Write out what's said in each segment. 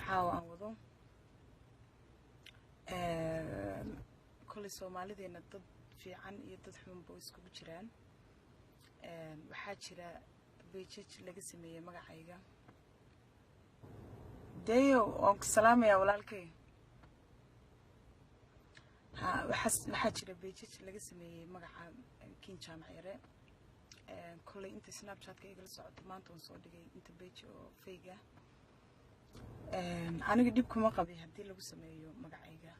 Caawa aan wado kolley Soomaalideena dad fiican iyo dad xunba way iskugu jiraan. Waxaa jira pages laga sameeyey magacayga. Deyo, waan ku salaamayaa, walaalkay. Ha, waxaa jira pages laga sameeyey magaca Kiin Jaamac Yare. Kolley inta Snapchatka igala socoto, maanta waan soo dhigay inta page oo fake ah. Aniga dhib kuma qabay haddii lagu sameeyo magacayga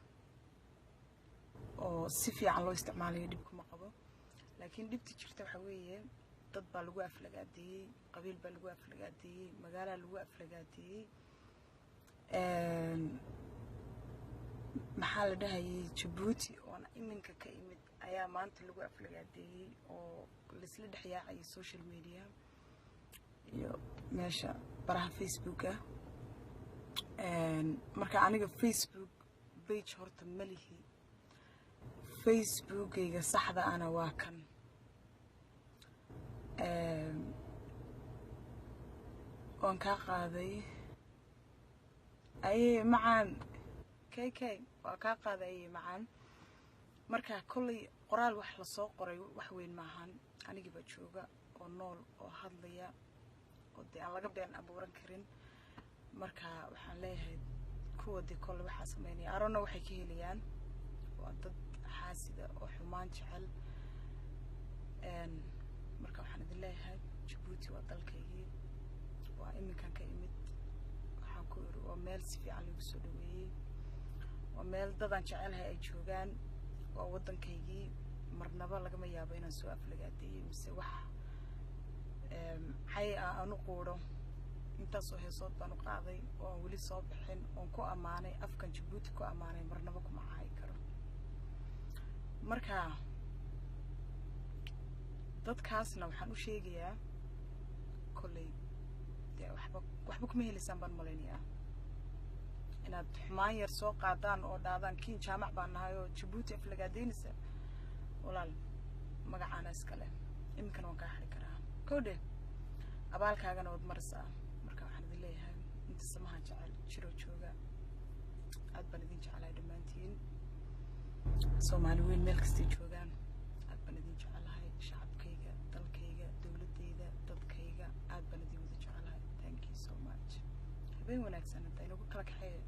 oo si fiican loo isticmaalayo, dhib kuma qabo. Laakiin dhibta jirta waxaa weeye, dad baa lagu aflagaadeeyey, qabiil baa lagu aflagaadeeyey, magaalaa lagu aflagaadeeyey, maxaa la dhahayay, Jabuuti oon iminka ka imid ayaa maanta lagu aflagaadeeyey oo laisla dhex yaacayay social media iyo meesha baraha Facebooka. Marka aniga Facebook page horta ma lihi. Facebookayga saxda ana waa kan. Waan kaa qaaday, aye macaan. K k, waa kaa qaaday, aye macaan. Marka kolley qoraal wax lasoo qoray wax weyn maahan. Anigii baa jooga oo nool oo hadlaya oo dee aan laga been abuuran karin. Marka waxaan leeyahay kuwa dee kolley waxaa sameynaya arona waxay ka helayaan waa dad xaasida oo xumaan jecel. Marka waxaan idin leeyahay, Jabuuti waa dalkaygii, waa iminkan ka imid. Waxaan ku iri, waa meel si fiican lagu soo dhaweeyey, waa meel dadaan jecelahay ay joogaan, waa waddankaygii. Marnaba lagama yaabo inaan soo aflagaadeeyo mise wax cay ah aan u quudho. Intaasoo heesood baan u qaaday oo aan weli soo bixin oon ku ammaanay afkan Jabuuti ku ammaanay, marnaba kuma caayi karo. Marka dadkaasna waxaan u sheegayaa, kolley dee waxba kuma helaysaan baan malaynayaa inaad xumaan yar soo qaadaan oo dhaadaan Kiin Jaamac baan nahay oo Jabuuti aflagaadeynaysa. Walaal, magacaana iskale, iminkana waan kaa xiri karaa kowdhe, abaalkaagana waad maraysaa. Marka waxaan idin leeyahay, inta samaha jecel, jiroo jooga, aad baan idin jecelahay dhammaantiin. Soomaali weyn meel kastay joogaan, aad baan idin jecelahay. Shacabkayga, dalkayga, dowladdayda, dadkayga, aad baan idin wada jecelahay. Thank you so much. Habeen wanaagsan. Hadda inagu kala kaxeeya.